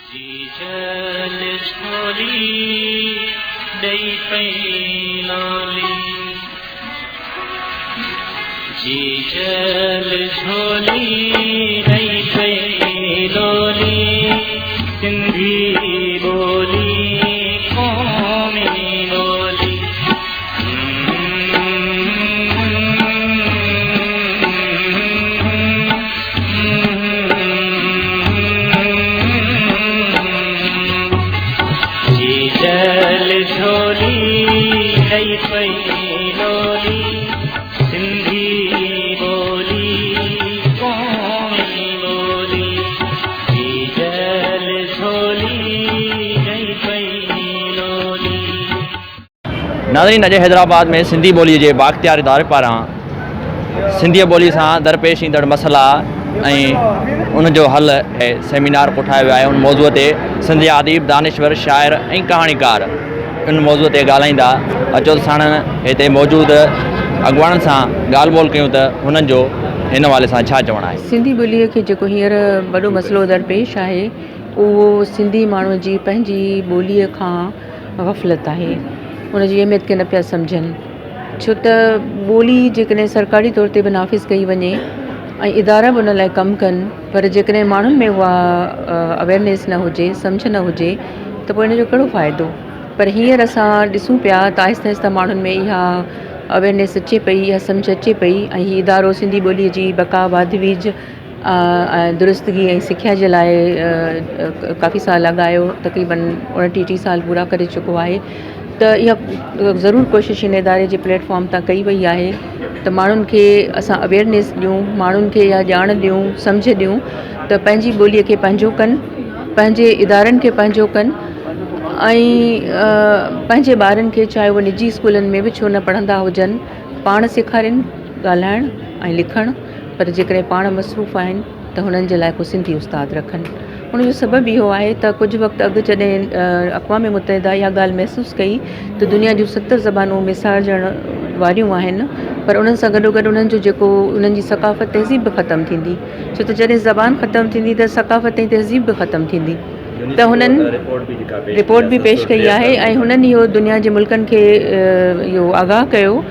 جيجل جهولي ڏئي پئي لولي جيجل جهولي ڏئي پئي لولي سنڌي ٻولي قومي ٻولي. جيجل جهولي ڏئي پئي لولي سنڌي ٻولي قومي ٻولي جيجل جهولي ڏئي پئي لولي. ناظرين اڄ حيدرآباد ۾ سنڌي ٻوليء جي بااختيار اداري پاران سنڌيء ٻوليء سان درپيش ايندڙ مسئلا ۽ ان جو حل سيمينار ڪوٺايو ويو آهي ان موضوع تي سنڌ جا اديب دانشور شاعر ۽ ڪهاڻيڪار ان موضوع تي ڳالهائيندا اچو ته ساڻن هتي موجود اڳواڻن سان ڳالهه ٻولهه ڪيون ته هنن جو هن حوالي سان ڇا چوڻ آهي. سنڌي ٻوليء کي جيڪو هينئر وڏو مسئلو درپيش آهي اهو سنڌي ماڻهوء جي پنهنجي ٻوليء کان غفلت آهي ان جي اهميت کي نه پيا سمجهن ڇو ته ٻولي جيڪڏهن سرڪاري طور تي به نافذ ڪئي وڃي ۽ ادارا به ان لاء ڪم ڪن پر جيڪڏهن ماڻهن ۾ اها اويئرنيس نه هجي سمجهه نه هجي ته پوء ان جو ڪهڙو فائدو پر هينئر اسان ڏسون پيا ته آهستي آهستي ماڻهن ۾ اها اويئرنيس اچي پئي اها سمجهه اچي پئي ۽ هي ادارو سنڌي ٻوليء جي بقا واڌ ويجهه ۽ درستگي ۽ سکيا جي لاء ڪافي سال اڳ آيو تقريبن اڻٽيهه ٽيهه سال پورا ڪري چڪو آهي ته اها ضرور ڪوشش هن اداري جي پليٽ فارم تان ڪئي وئي آهي ته ماڻهن کي اسان اويئرنيس ڏيون ماڻهن کي اها ڄاڻ ڏيون سمجهه ڏيون ته پنهنجي ٻوليء کي پنهنجو ڪن پنهنجي ادارن کي پنهنجو ڪن ۽ پنهنجي ٻارن کي چاهي اهي نجي اسڪولن ۾ به ڇو نه پڙهندا هجن پاڻ سيکارين ڳالهائڻ ۽ لکڻ پر جيڪڏهن پاڻ مصروف آهن ته هنن جي لاء ڪو سنڌي استاد رکن. ان جو سبب اهو آهي ته ڪجهه وقت اڳ جڏهن اقوام متحده اها ڳالهه محسوس ڪئي ته دنيا جون 70 زبانون ميسارجڻ واريون آهن پر انهن سان گڏوگڏ انهن جو جيڪو انهن جي ثقافت تهذيب به ختم ٿيندي ڇو ته جڏهن زبان ختم ٿيندي ته ثقافت ۽ تهذيب به ختم ٿيندي ته هنن رپورٽ به پيش ڪئي آهي ۽ هنن اهو دنيا جي ملڪن کي اهو آگاهه ڪيو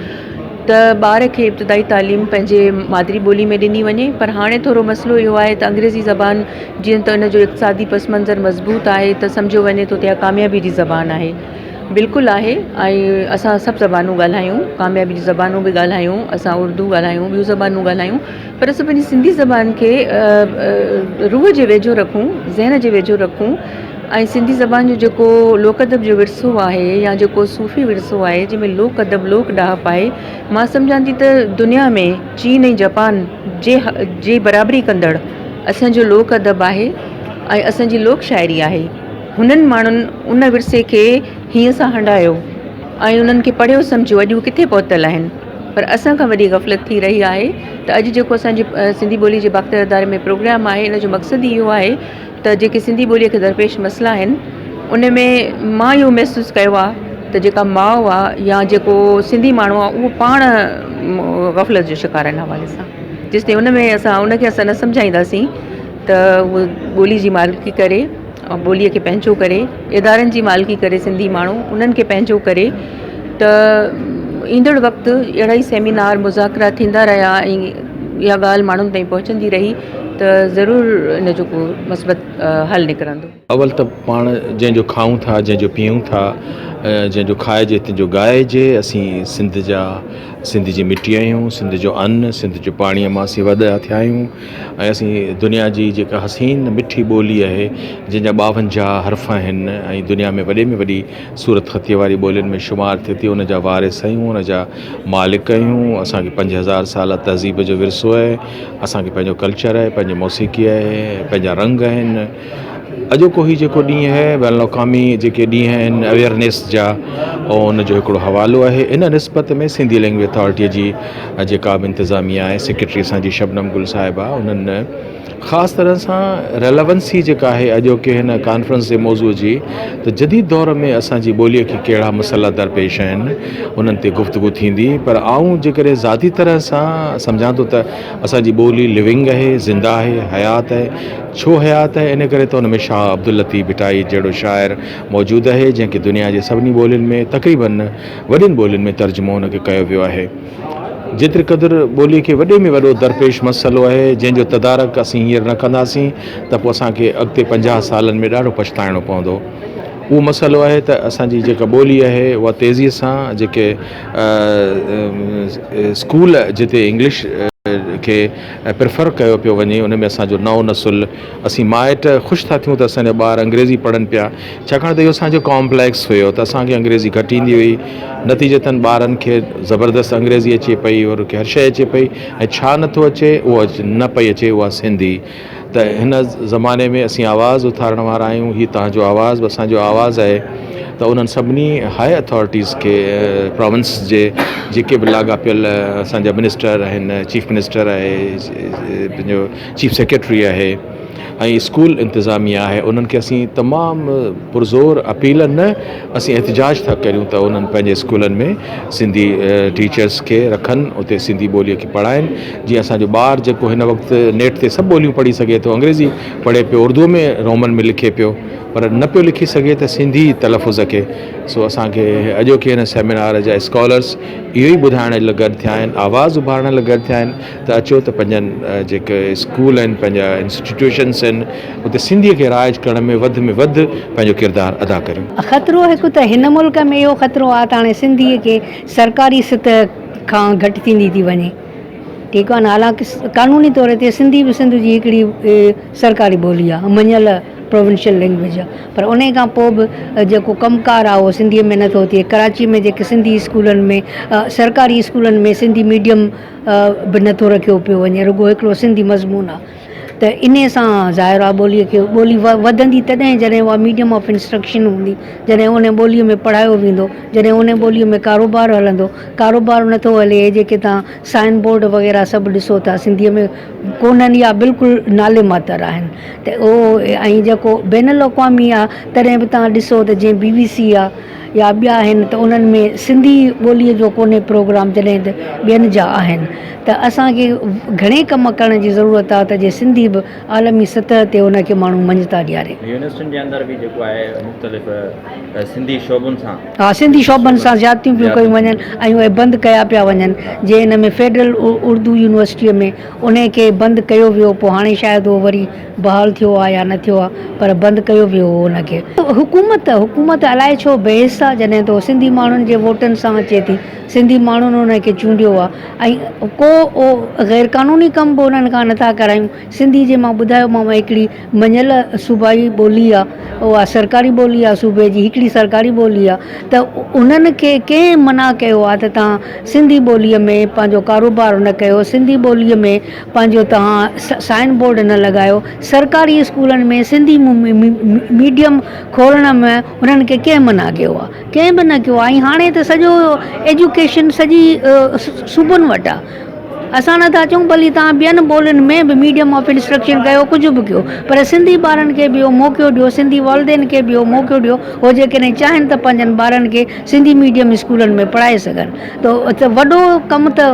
ته ٻار کي ابتدائي تعليم پنهنجي مادري ٻولي ۾ ڏني وڃي پر هاڻي ٿورو مسئلو اهو آهي ته انگريزي زبان جيئن ته ان جو اقتصادي پس منظر مضبوط آهي ته سمجهيو وڃي ٿو ته اها ڪاميابي جي زبان آهي بلڪل آهي ۽ اسان سڀ زبانون ڳالهايون ڪاميابي جي زبانون به ڳالهايون اسان اردو ڳالهايون ٻيون زبانون ڳالهايون پر اسان پنهنجي سنڌي زبان کي روح جي ويجهو رکون ذهن جي ويجهو رکون ۽ سنڌي زبان جو جيڪو لوڪ ادب جو ورثو آهي يا جيڪو صوفي ورثو آهي جنهن ۾ لوڪ ادب لوڪ ڏاهپ آهي مان سمجهان ٿي ته دنيا ۾ چين ۽ جپان جي جي برابري ڪندڙ اسان جو لوڪ ادب آهي ۽ اسان جي لوڪ شاعري آهي هنن ماڻهن ان ورثي کي هيئن سان هنڊايو ۽ انهن کي پڙهيو سمجهيو اڄ هو ڪٿي پهتل آهن پر اسان کان وڏي غفلت ٿي رهي آهي ته اڄ جيڪو اسان جي سنڌي ٻولي جي باختر اداري ۾ پروگرام آهي ان جو مقصد ئي اهو آهي ته جيڪي سنڌي ٻوليء کي درپيش مسئلا آهن ان ۾ مان اهو محسوس ڪيو آهي ته جيڪا ماء آهي يا جيڪو سنڌي ماڻهو آهي اهو پاڻ غفلت جو شڪار آهي ان حوالي سان جيستائين ان ۾ اسان ان کي اسان نه سمجهائينداسين ته اهو ٻولي جي مالڪي ڪري ۽ ٻوليء کي پنهنجو ڪري ادارن جي مالڪي ڪري سنڌي ماڻهو انهن کي پنهنجو ڪري ته ايندڙ وقت اهڙا ئي سيمينار مذاڪرا ٿيندا رهيا ۽ اها ڳالهه ماڻهن تائين پهچندي رهي ته ضرور ان جو ڪو مثبت حل نڪرندو. اول ته پاڻ جنهن جو کائون ٿا، جنهن جو پيئون ٿا، جنهن جو کائجي تنهن جو ڳائجي، اسين سنڌ جا سنڌ جي مٽي آهيون، سنڌ جو ان، سنڌ جو پاڻيء مان اسين وڏا ٿيا آهيون ۽ اسين دنيا جي جيڪا حسين مٺي ٻولي آهي، جنهن جا 52 حرف آهن ۽ دنيا ۾ وڏي ۾ وڏي صورتخطيء واري ٻولين ۾ شمار ٿئي ٿي، ان جا وارث آهيون، ان جا مالڪ آهيون، اسان کي 5000 سالا تهذيب جو ورثو آهي. اسان کي پنهنجو ڪلچر آهي، پنهنجي موسيقي آهي، پنهنجا رنگ آهن. اڄوڪو هي جيڪو ڏينهن آهي بين الاقوامي جيڪي ڏينهن آهن اويئرنيس جا ان جو هڪڙو حوالو آهي. ان نسبت ۾ سنڌي لينگويج اٿارٽيء جي جيڪا به انتظاميه آهي، سيڪريٽري اسان جي شبنم گل صاحبه انهن خاص طرح سان ريليونسي جيڪا آهي اڄوڪي هن ڪانفرنس جي موضوع جي ته جديد دور ۾ اسان جي ٻوليء کي ڪهڙا مسئلا درپيش آهن انهن تي گفتگو ٿيندي پر آئون جيڪڏهن ذاتي طرح سان سمجهان ٿو ته اسان جي ٻولي لونگ آهي زنده آهي حيات آهي. ڇو حيات آهي؟ ان ڪري ته ان ۾ شاهه عبداللطيف ڀٽائي جهڙو شاعر موجود آهي، جنهن کي دنيا جي سڀني ٻولين ۾ تقريباً وڏين ٻولين ۾ ترجمو ان کي ڪيو ويو آهي. جيتري قدر ٻوليء کي وڏي ۾ وڏو درپيش مسئلو آهي، جنهن جو تدارڪ اسين هينئر نه ڪنداسين ته پوء اسان کي اڳتي 50 سالن ۾ ڏاڍو پڇتائڻو پوندو. اهو مسئلو آهي ته اسان جي جيڪا ٻولي آهي اها تيزيء سان جيڪي اسڪول جتي انگلش کي پريفر ڪيو پيو وڃي ان ۾ اسان جو نئون نسل اسين مائٽ خوش ٿا ٿيون ته اسان جا ٻار انگريزي پڙهن پيا ڇاڪاڻ ته اهو اسان جو ڪامپليڪس هيو ته اسان کي انگريزي گهٽ ايندي هئي نتيجتن ٻارن کي زبردست انگريزي اچي پئي اور کي هر شيء اچي پئي ۽ ڇا نٿو اچي اهو نه پئي اچي اها سنڌي ته هن زماني ۾ اسين آواز اٿارڻ وارا آهيون هي توهان جو آواز به اسان جو آواز آهي ته انهن سڀني هاء اٿارٽيز کي پراونس جي جيڪي به لاڳاپيل اسان جا منسٽر آهن چيف منسٽر آهي پنهنجو چيف سيڪريٽري آهي ۽ اسڪول انتظاميه آهي انهن کي اسين تمام پرزور اپيل نه اسين احتجاج ٿا ڪريون ته انهن پنهنجي اسڪولن ۾ سنڌي ٽيچرس کي رکن اتي سنڌي ٻولي کي پڙهائن جيئن اسان جو ٻار جيڪو هن وقت نيٽ تي سڀ ٻوليون پڙهي سگهي ٿو انگريزي پڙهي پيو اردو ۾ رومن ۾ لکي پيو پر نه پيو لکي سگهي ته سنڌي تلفظ کي سو اسان کي اڄوڪي هن سيمينار جا اسڪالرس اهو ئي ٻڌائڻ لاء گڏ ٿيا آهن آواز اڀارڻ لاء گڏ ٿيا آهن ته اچو ته پنهنجن جيڪي اسڪول آهن پنهنجا انسٽيٽيوشنس آهن اتي سنڌي کي رائج ڪرڻ ۾ وڌ ۾ وڌ پنهنجو ڪردار ادا ڪريون. خطرو هڪ ته هن ملڪ ۾ اهو خطرو آهي ته هاڻي سنڌي کي سرڪاري سطح کان گهٽ ٿيندي ٿي وڃي ٺيڪ آهي نه حالانڪ قانوني طور تي سنڌي به سنڌ جي هڪڙي سرڪاري ٻولي آهي مڃيل پروونشل لينگويج آهي پر انهي کان پوء به جيڪو ڪم ڪار آهي اهو سنڌي ۾ نٿو ٿئي ڪراچي ۾ جيڪي سنڌي اسڪولن ۾ سرڪاري اسڪولن ۾ سنڌي ميڊيم به نٿو رکيو پيو وڃي رڳو هڪڙو سنڌي مضمون آ ته انهي سان ظاهر آ ٻولي کي ٻولي وڌندي تڏهن جڏهن اها ميڊيم آف انسٽرڪشن هوندي جڏهن انهي ٻولي ۾ پڙهايو ويندو جڏهن انهي ٻولي ۾ ڪاروبار هلندو ڪاروبار نٿو هلي هي جيڪي توهان سائن بورڊ وغيره سڀ ڏسو ٿا سنڌي ۾ ڪونهن يا بلڪل نالي ماتر آهن ته اهو ۽ جيڪو بين الاقوامي آ تڏهن به توهان ڏسو ته جيئن بي بي سي آ يا ٻيا آهن ته انهن ۾ سنڌي ٻوليء جو ڪونهي پروگرام جڏهن ته ٻين جا آهن ته اسان کي گهڻي ڪم ڪرڻ جي ضرورت آهي ته جي سنڌي به عالمي سطح تي ان کي ماڻهو مڃتا ڏياري. يونيورسٽين جي اندر به جيڪو آهي مختلف سنڌي شعبن سان. ها سنڌي شعبن سان زيادتيون پيون ڪيون وڃن ۽ اهي بند ڪيا پيا وڃن جي ان ۾ فيڊرل اردو يونيورسٽيء ۾ انهي کي بند ڪيو ويو پوء هاڻي شايد اهو وري بحال ٿيو آ يا نه ٿيو آ پر بند ڪيو ويو هو ان کي. حڪومت حڪومت الائي ڇو بي حس آ جڏهن ته سنڌي ماڻهن جي ووٽن سان اچي ٿي سنڌي ماڻهن ان کي چونڊيو آ ۽ ڪو غير قانوني ڪم به انهن کان نٿا ڪرايون سنڌي جي مان ٻڌايومانو هڪڙي مڃيل صوبائي ٻولي آ اها سرڪاري ٻولي آ صوبي جي هڪڙي سرڪاري ٻولي آ ته انهن کي ڪنهن منع ڪيو آ ته توهان سنڌي ٻوليء ۾ پنهنجو ڪاروبار نه ڪيو سنڌي ٻوليء ۾ پنهنجو توهان سائن بورڊ نه لڳايو، سرڪاري اسڪولن ۾ سنڌي ميڊيم کولڻ ۾ انهن کي ڪنهن منع ڪيو آهي؟ ڪنهن به نه ڪيو آهي ۽ هاڻي ته سڄو ايجوڪيشن سڄي صوبن وٽ آهي. اسان نه ٿا چئون ڀلي توهان ٻين ٻولين ۾ به ميڊيم آف انسٽرڪشن ڪيو ڪجهه به ڪيو پر سنڌي ٻارن کي به اهو موقعو ڏيو سنڌي والدين کي به اهو موقعو ڏيو هو جيڪڏهن چاهين ته پنهنجن ٻارن کي سنڌي ميڊيم اسڪولن ۾ پڙهائي سگهن ته وڏو ڪم ته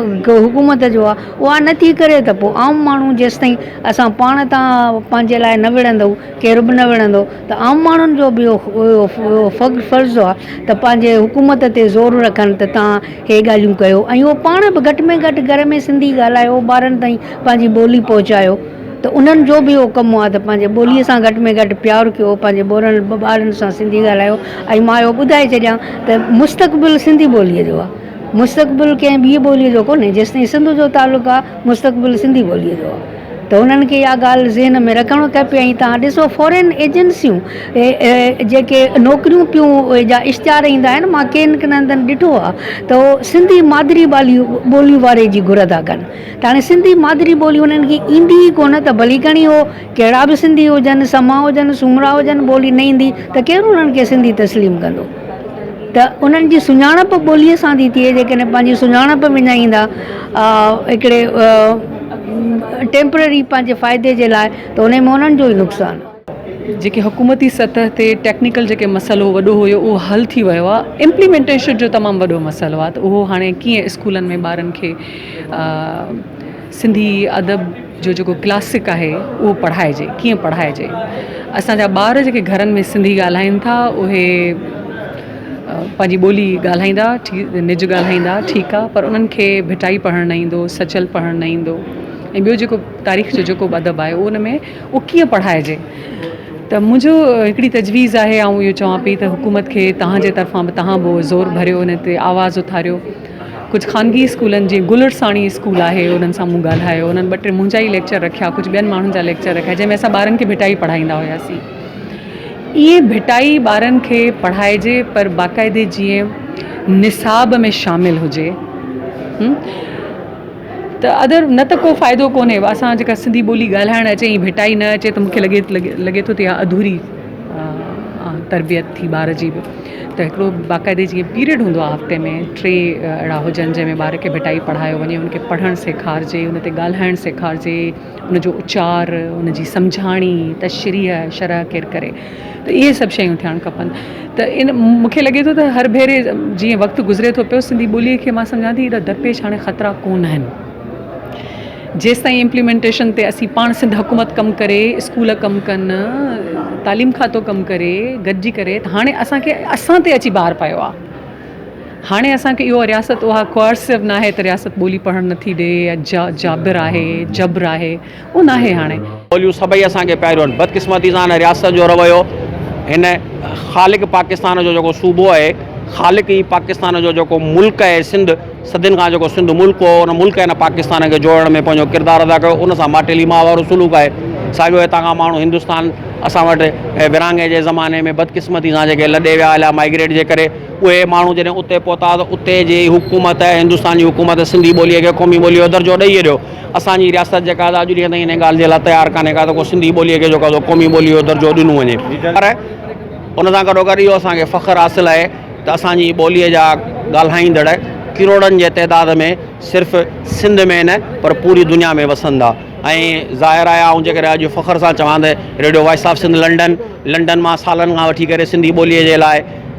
حڪومت جو آهي. اها نه ٿي ڪري ته پوء عام ماڻهو جيستائين اسان پاڻ تان پنهنجي لاء نه وڙهندو ڪير به نه وڙهندو ته عام ماڻهن جو به اهو فرض آهي ته پنهنجي حڪومت تي زور رکن ته توهان هي ڳالهيون ڪيو ۽ اهو پاڻ به گهٽ ۾ گهٽ گهر ۾ سنڌي ڳالهايو ٻارن تائين پنهنجي ٻولي پهچايو ته انهن جو به اهو ڪم آهي ته پنهنجي ٻوليء سان گهٽ ۾ گهٽ پيار ڪيو پنهنجي ٻولن ٻارن سان سنڌي ڳالهايو ۽ مان اهو ٻڌائي ڇڏيان ته مستقبل سنڌي ٻوليء جو آهي. مستقبل ڪنهن ٻيء ٻوليء جو ڪونهي، جيستائين سنڌ جو تعلق آ، مستقبل سنڌي ٻوليء جو آ ته انهن کي اها ڳالهه ذهن ۾ رکڻ کپي ۽ توهان ڏسو فارين ايجنسيون جيڪي نوڪريون پيون جا اشتهار ايندا آهن مان ڪن ڪن هنڌن ڏٺو آ ته اهو سنڌي مادري ٻالي ٻولي واري جي گهر ٿا ڪن ته هاڻي سنڌي مادري ٻولي انهن کي ايندي ئي ڪونه ته ڀلي کڻي اهو ڪهڙا به سنڌي هجن سما هجن سومرا هجن ٻولي نه ايندي ته ڪير انهن کي سنڌي تسليم ڪندو. ته انهن جي سڃاڻپ ٻوليء سان ٿي ٿئي، جيڪڏهن پنهنجي سڃاڻپ وڃائيندا هڪڙي ٽيمپرري پنهنجي فائدي جي لاء ته انهي ۾ انهن جو ئي نقصان آهي. جيڪي حڪومتي سطح تي ٽيڪنيڪل جيڪي مسئلو وڏو هيو اهو حل ٿي ويو آهي امپليمينٽيشن جو تمام وڏو مسئلو آهي ته اهو هاڻي ڪيئن اسڪولن ۾ ٻارن کي سنڌي ادب جو جيڪو ڪلاسڪ آهي اهو پڙهائجي ڪيئن پڙهائجي اسان جا ٻار جيڪي گهرن ۾ سنڌي ڳالهائين ٿا اهي پنهنجي ٻولي ڳالهائيندا نج ڳالهائيندا ٺيڪ آهي پر انهن کي ڀٽائي پڙهڻ نه ايندو سچل پڙهڻ نه ايندو ۽ ٻيو جيڪو تاريخ جو جيڪو به ادب آهي ان ۾ اهو ڪيئن پڙهائجي ته منهنجو هڪڙي تجويز آهي آئون اهو چوان پئي ته حڪومت کي توهان جي طرفان به توهان به زور ڀريو ان تي آواز اٿاريو ڪجهه خانگي اسڪولن جيئن گلرساڻي اسڪول آهي انهن سان مون ڳالهايو انهن ٻه ٽي منهنجا ئي ليڪچر رکيا ڪجهه ٻين ماڻهن جا ليڪچر رکيا جنهن ۾ اسان ٻارن کي ڀٽائي پڙهائيندا هياسين ائين ڀٽائي ٻارن کي پڙهائجي پر باقاعدي جيئن نصاب ۾ شامل هجي ته ادر نه ته ڪو فائدو ڪونهي اسان جيڪا سنڌي ٻولي ڳالهائڻ اچي ۽ ڀٽائي نه اچي ته مونکي لڳي لڳي ٿو ته اها اڌوري تربيت ٿي ٻار جي به ته هڪڙو باقاعدي جيئن پيريڊ هوندو آهي هفتي ۾ ٽي اهڙا هجن جنهن ۾ ٻار کي ڀٽائي پڙهايو وڃي ان کي پڙهڻ سيکارجي ان تي ڳالهائڻ سيکارجي ان جو اچار ان جي سمجهاڻي تشريح شرح ڪير ڪري ته اهي سڀ شيون ٿيڻ کپن ته ان مونکي لڳي ٿو ته هر ڀيري جيئن وقت گذري ٿو پيو سنڌي ٻولي کي مان سمجهان ٿي ايڏا درپيش هاڻي خطرا ڪونه آهن جيستائين امپليمينٽيشن تي اسين پاڻ سنڌ حڪومت ڪم ڪري اسڪول ڪم ڪن تعليم کاتو ڪم ڪري گڏجي ڪري ته هاڻي اسان کي اسان تي اچي بار پيو آهي هاڻي اسان کي اهو رياست اها ڪوئرسو ناهي ته رياست ٻولي پڙهڻ نٿي ڏي يا جابر آهي جبر آهي اهو ناهي هاڻي. ٻوليون سڀئي اسان کي پياريون آهن بدقسمتي سان هن رياست جو رويو هن خالق پاڪستان جو جيڪو صوبو آهي خالق ئي پاڪستان جو جيڪو ملڪ آهي سنڌ صدين کان جيڪو سنڌ ملڪ هو ان ملڪ هن پاڪستان کي جوڙڻ ۾ پنهنجو ڪردار ادا ڪيو ان سان ماٽيلي ماء وارو سلوڪ آهي ساڳيو هتان کان ماڻهو هندستان اسان وٽ ورهاڱي جي زماني ۾ بدقسمتي سان جيڪي لڏي ويا هليا مائگريٽ جي ڪري اهي ماڻهو جڏهن اتي پهتا ته اتي جي حڪومت هندستان جي حڪومت سنڌي ٻوليء کي قومي ٻوليء جو درجو ڏئي ڇڏيو اسان جي رياست جيڪا اڄ ڏينهن تائين ان ڳالهه جي لاء تيار ڪانهي ڪا ته ڪو سنڌي ٻوليء کي جيڪو قومي ٻوليء جو درجو ڏنو وڃي پر ان سان گڏوگڏ اهو اسان کي فخر حاصل آهي ته اسان جي ٻوليء جا ڳالهائيندڙ ڪروڙن جي تعداد ۾ صرف سنڌ ۾ نه پر پوري دنيا ۾ وسن ٿا ۽ ظاهر آهي آئون جيڪڏهن اڄ فخر سان چوان ته radio voice of Sindh London London مان سالن کان وٺي ڪري سنڌي ٻوليء جي لاء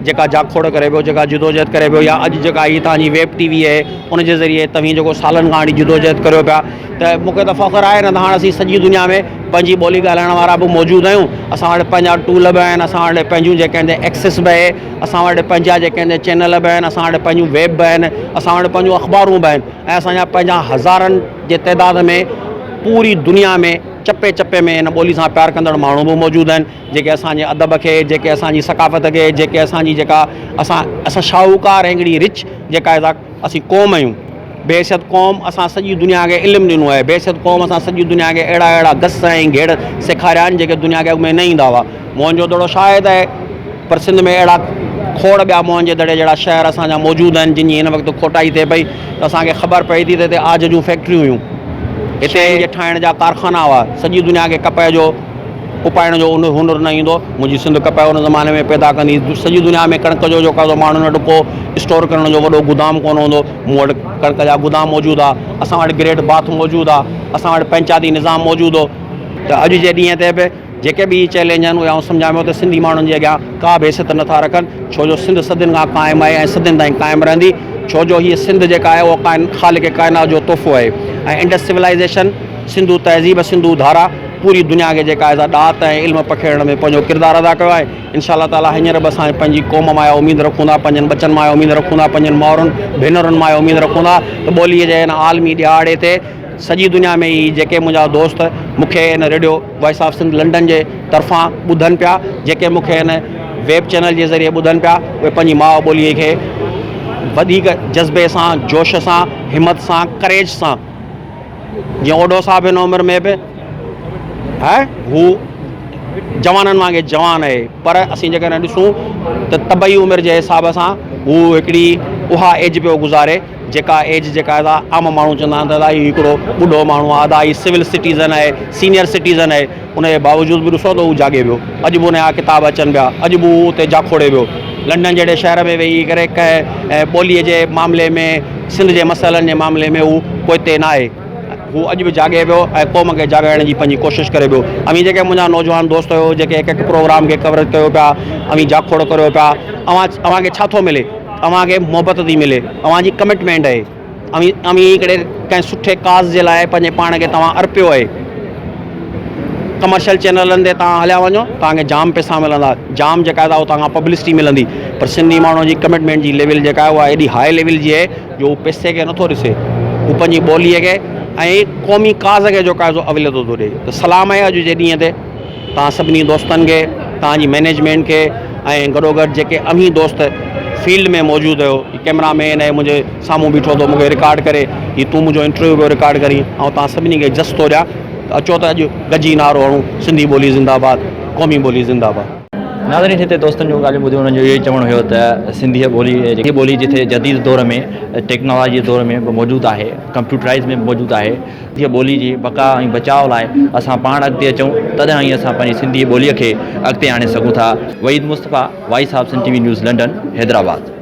جيڪا جاکوڙ ڪري پيو جيڪا جدوجهد ڪري پيو يا اڄ جيڪا هي توهان جي ويب ٽي وي آهي ان جي ذريعي توهين جيڪو سالن کان وٺي جدوجهد ڪريو پيا ته مون کي ته فخر آهي نه ته هاڻ اسين سڄي دنيا ۾ پنهنجي ٻولي ڳالهائڻ وارا به موجود آهيون اسان وٽ پنهنجا ٽول به آهن اسان وٽ پنهنجون جيڪي آهن ايڪسس به آهي اسان وٽ پنهنجا جيڪي آهن چينل به آهن اسان وٽ پنهنجون ويب به آهن اسان وٽ پنهنجون اخبارون به آهن ۽ اسان جا پنهنجا هزارن جي تعداد ۾ پوري دنيا ۾ چپي چپي ۾ هن ٻولي سان پيار ڪندڙ ماڻهو به موجود آهن جيڪي اسان جي ادب کي جيڪي اسان جي ثقافت کي جيڪي اسان جي جيڪا اسان اسان شاهوڪار ۽ هڪڙي رچ جيڪا اسين قوم آهيون بحيثيت قوم اسان سڄي دنيا کي علم ڏنو آهي، بحيثيت قوم اسان سڄي دنيا کي اهڙا اهڙا گس ۽ گهيڙ سيکاريا آهن جيڪي دنيا کي اڳ ۾ نه ايندا هئا. موهن جو دڙو شاهد آهي پر سنڌ ۾ اهڙا کوڙ ٻيا موهن جي دڙي جهڙا شهر اسان جا موجود آهن جن جي هن وقت کوٽائي ٿئي پئي ته اسان کي خبر پئي ٿي ته هتي عاج جون فيڪٽريون هيون، هتي شين جي ٺاهڻ جا ڪارخانا هئا، سڄي دنيا کي ڪپهه جو اپائڻ جو ان هنر نه ايندو. منهنجي سنڌ ڪپهه ان زماني ۾ پيدا ڪندي هئي. سڄي دنيا ۾ ڪڻڪ جو جيڪو آهي ماڻهن وٽ ڪو اسٽور ڪرڻ جو وڏو گدام ڪونه هوندو. مون وٽ ڪڻڪ جا گدام موجود ها. اسان وٽ گريٽ باٿ موجود ها. اسان وٽ پنچاتي نظام موجود هو. ته اڄ جي ڏينهن تي به جيڪي به هي چئلينج آهن اهي آئون سمجهان پيو ته سنڌي ماڻهن جي اڳيان ڪا به حيثيت نٿا رکن ڇو جو سنڌ صدين کان قائم آهي ۽ صدين تائين قائم رهندي ڇو جو هيء سنڌ جيڪا آهي اها خالق ڪائنات جو تحفو آهي ۽ انڊس سولائيزيشن سنڌو تهذيب سنڌو ڌارا پوري دنيا کي جيڪا آهي سا ڏات ۽ علم پکيڙڻ ۾ پنهنجو ڪردار ادا ڪيو آهي انشاء الله تعالي هينئر به اسان پنهنجي قوم مان اها اميد رکون ٿا پنهنجن ٻچن مان اها اميد رکون ٿا پنهنجن مائرن ڀينرن مان اها اميد رکون ٿا ته ٻوليء جي هن عالمي ڏهاڙي تي سڄي دنيا ۾ هي جيڪي منهنجا دوست مون کي هن radio voice of Sindh London جي طرفان ٻڌن پيا جيڪي مون کي هن ويب چينل جي ذريعي ٻڌن پيا اهي پنهنجي ماء ٻوليء کي وڌيڪ جذبي سان جوش سان همت سان ڪريج سان جيئن اوڍو صاحب هن عمر ۾ به هو جوانن وانگي جوان آهي پر اسين جيڪڏهن ڏسون ته طبعي عمر جي حساب سان هو هڪڙي اها ايج پيو گذاري جيڪا ايج جيڪا ادا عام ماڻهو چوندا آهن ته ادا هي هڪڙو ٻڍو ماڻهو آهي ادا هي سول سٽيزن آهي سينئر سٽيزن آهي ان جي باوجود به ڏسو ته هو جاڳي پيو اڄ به ان جا ڪتاب اچن پيا اڄ به هو اتي جاکوڙي پيو لنڊن جهڙي شهر ۾ ويهي ڪري ڪنهن ٻوليء جي معاملي ۾ سنڌ جي مسئلن جي معاملي ۾ هو پوئتي نه آهي هو اڄ به جاڳي پيو ۽ قوم کي جاڳائڻ جي پنهنجي ڪوشش ڪري پيو. اوهين جيڪي منهنجا نوجوان دوست آهيو جيڪي هڪ هڪ پروگرام کي ڪوريج ڪيو پيا اوهين جاکوڙ ڪريو پيا اوهان اوهان کي ڇا ٿو ملي اوهان کي محبت ٿي ملي اوهان جي ڪمٽمينٽ آهي. اوهين اوهين هڪڙي ڪنهن سٺي ڪاز جي لاء پنهنجي پاڻ کي توهان ارپيو آهي. ڪمرشل چينلن تي توهان هليا وڃو توهان کي جام پئسا ملندا جام جيڪا آهي اتان کان پبلسٽي ملندي پر سنڌي ماڻهو جي ڪمٽمينٽ جي ليول جيڪا آهي اها ايڏي هاء ليول جي آهي جو هو پئسي کي نٿو ڏسي هو پنهنجي ٻوليء کي ۽ قومي ڪاز کي جيڪو آهي سو اوليت ٿو ڏئي ته سلام آهي اڄ جي ڏينهن تي توهان سڀني دوستن کي توهان جي مئنيجمينٽ کي ۽ گڏوگڏ جيڪي اوهين دوست فيلڊ ۾ موجود آهيو هي ڪئميرا مين آهي منهنجي سامهون بيٺو ٿو مونکي رڪارڊ ڪري هي تون منهنجو انٽرويو پيو رڪارڊ ڪرين آئون توهان سڀني کي جس ٿو ڏيان ته اچو ته اڄ گڏجي نعرو هڻون سنڌي ٻولي زنده آباد قومي ٻولي زنده آباد. ناظرين هتي دوستن جون ڳالهيون ٻڌيون انهن جو اهو ئي چوڻ هيو ته سنڌي ٻولي جيڪي ٻولي جتي جديد دور ۾ ٽيڪنالاجي جي دور ۾ به موجود آهي ڪمپيوٽرائز ۾ به موجود آهي سنڌي ٻولي جي بقا ۽ بچاء لاء اسان پاڻ اڳتي اچون تڏهن ئي اسان پنهنجي سنڌي ٻولي کي اڳتي آڻي سگهون ٿا. Waheed Mustafa, voice of Sindh T V news London, Hyderabad.